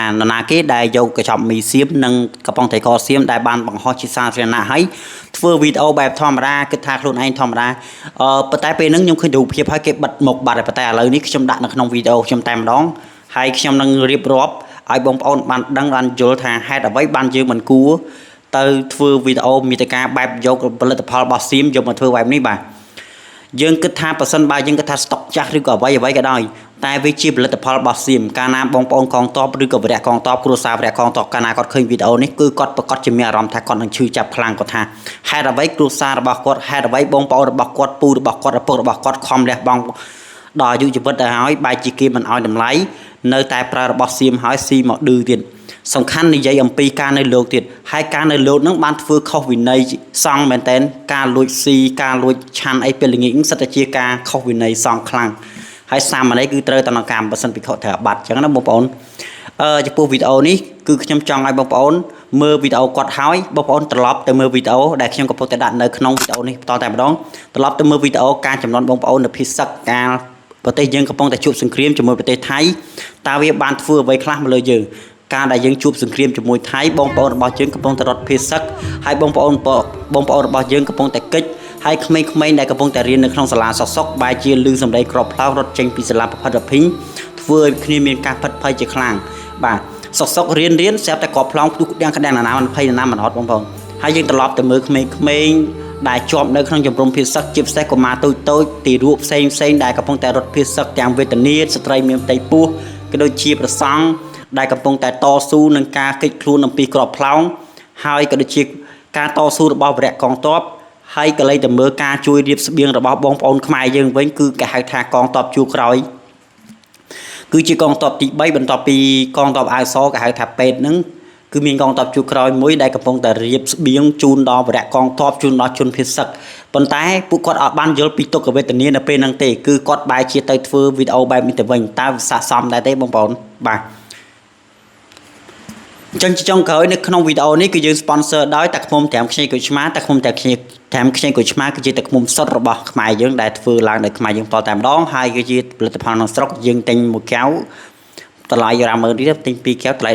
នរណាគេដែលយកកញ្ចប់មីសៀមនិងកំប៉ុងត្រីកសៀមដែលបានបង្ហោះជាសាធារណៈហើយធ្វើវីដេអូបែបធម្មតាគិតថាខ្លួនឯងធម្មតាអឺប៉ុន្តែពេលហ្នឹងខ្ញុំឃើញរូបភាពហើយគេបិទមុខបាត់ហើយប៉ុន្តែឥឡូវនេះខ្ញុំដាក់នៅក្នុងវីដេអូខ្ញុំតែម្ដងហើយខ្ញុំនឹងរៀបរាប់ឲ្យបងប្អូនបានដឹងបានយល់ថាហេតុអ្វីបានយើងមិនគួរទៅធ្វើវីដេអូមាតិកាបែបយកផលិតផលរបស់សៀមយកមកធ្វើបែបនេះបាទ យើងគិតថាប៉ះសិនបើយើងគិតថាស្តុកចាស់ឬក៏អ្វីអ្វីក៏ដោយតែវាជាផលិតផលរបស់សៀមកាលណាបងប្អូនកងទ័ពឬក៏វរៈកងទ័ពគ្រួសារវរៈកងទ័ពកាលណាគាត់ឃើញវីដេអូនេះគឺគាត់ប្រកាសជាមានអារម្មណ៍ថាគាត់នឹងឈឺចាប់ខ្លាំងគាត់ថាហេតុអ្វីគ្រួសាររបស់គាត់ហេតុអ្វីបងប្អូនរបស់គាត់ពូរបស់គាត់ឪពុករបស់គាត់ខំលះបង់ដល់អាយុជីវិតទៅហើយបែរជាគេមិនឲ្យតម្លៃនៅតែប្រើរបស់សៀមហើយស៊ីមកឌឺទៀតសំខាន់និយាយអំពីការនៅលោកទៀតហើយការនៅលោកនឹងបានធ្វើខុសវិន័យសង្ឃមែនតែនការលួចស៊ីការលួចឆាន់អីពេលល្ងាចហ្នឹងសិតតែជាការខុសវិន័យសង្ឃខ្លាំងហើយសាមណេរគឺត្រូវតនកម្មបើសិនភិក្ខុត្រូវអាបត្តិអញ្ចឹងណាបងប្អូនអឺចំពោះវីដេអូនេះគឺខ្ញុំចង់ឲ្យបងប្អូនមើលវីដេអូគាត់ហើយបងប្អូនត្រឡប់ទៅមើលវីដេអូដែលខ្ញុំកំពុងតែដាក់នៅក្នុងវីដេអូនេះបន្តតែម្ដងត្រឡប់ទៅមើលវីដេអូការចំនួនបងប្អូននៅភីសឹកកាលប្រទេសយើងកំពុងតែជួបសង្គ្រាមជាមួយប្រទេសថៃតើវាបានធ្វើអ្វីខ្លះមកលើយើងការដែលយើងជួបសង្គ្រាមជាមួយថៃបងប្អូនរបស់យើងកំពុងតែរត់ភៀសសឹកហើយបងប្អូនបងប្អូនរបស់យើងកំពុងតែគេចហើយក្មេងៗដែលកំពុងតែរៀននៅក្នុងសាលាសសុកបែរជាលឺសម្ដីក្របផ្លោងរត់ចេញពីសាលាប្រផិតរភិញធ្វើឲ្យគ្នាមានការផិតភ័យជាខ្លាំងបាទសុកសុករៀនរៀនស្រាប់តែក្របផ្លោងផ្ទុះក្តាំងក្តាំងណាណាមិនភ័យណាមិនអត់បងប្អូនហើយយើងត្រឡប់ទៅមើលក្មេងៗដែលជាប់នៅក្នុងជំរំភៀសសឹកជាពិសេសកុមារតូចតូចទីរូបផ្សេងផ្សេងដែលកំពុងតែរត់ភៀសសឹកទាំងវេទនាស្ត្រីមានផ្ទៃពោះក៏ដូចជាប្រសង់ដែលកំពុងតែតស៊ូនឹងការគេចខ្លួនអំពីក្របផ្លោងហើយក៏ដូចជាការតស៊ូរបស់វរៈកងទ័ពហើយក៏លេចទៅមើលការជួយរៀបស្បៀងរបស់បងប្អូនខ្មែរយើងវិញគឺគេហៅថាកងទ័ពជួរក្រោយគឺជាកងទ័ពទី3បន្ទាប់ពីកងទ័ពអាវសគេហៅថាពេទ្យហ្នឹងគឺមានកងទ័ពជួរក្រោយមួយដែលកំពុងតែរៀបស្បៀងជូនដល់វរៈកងទ័ពជូនដល់ជនភៀសសឹកប៉ុន្តែពួកគាត់អត់បានយល់ពីទុក្ខវេទនានៅពេលហ្នឹងទេគឺគាត់បែរជាទៅធ្វើវីដេអូបែបនេះទៅវិញតើវាស័ក្តិសមដែរទេបងប្អូនបាទអញ្ចឹងជាចុងក្រោយនៅក្នុងវីដេអូនេះគឺយើង sponsor ដោយតាខ្មុំត្រាំខ្ញីក្រូចឆ្មាតាខ្មុំត្រាំខ្ញីត្រាំខ្ញីក្រូចឆ្មាគឺជាតាខ្មុំសុទ្ធរបស់ខ្មែរយើងដែលធ្វើឡើងដោយខ្មែរយើងផ្ទាល់តែម្ដងហើយគឺជាផលិតផលក្នុងស្រុកយើងទិញមួយកែវតម្លៃ50000រៀលទិញ2កែវតម្លៃ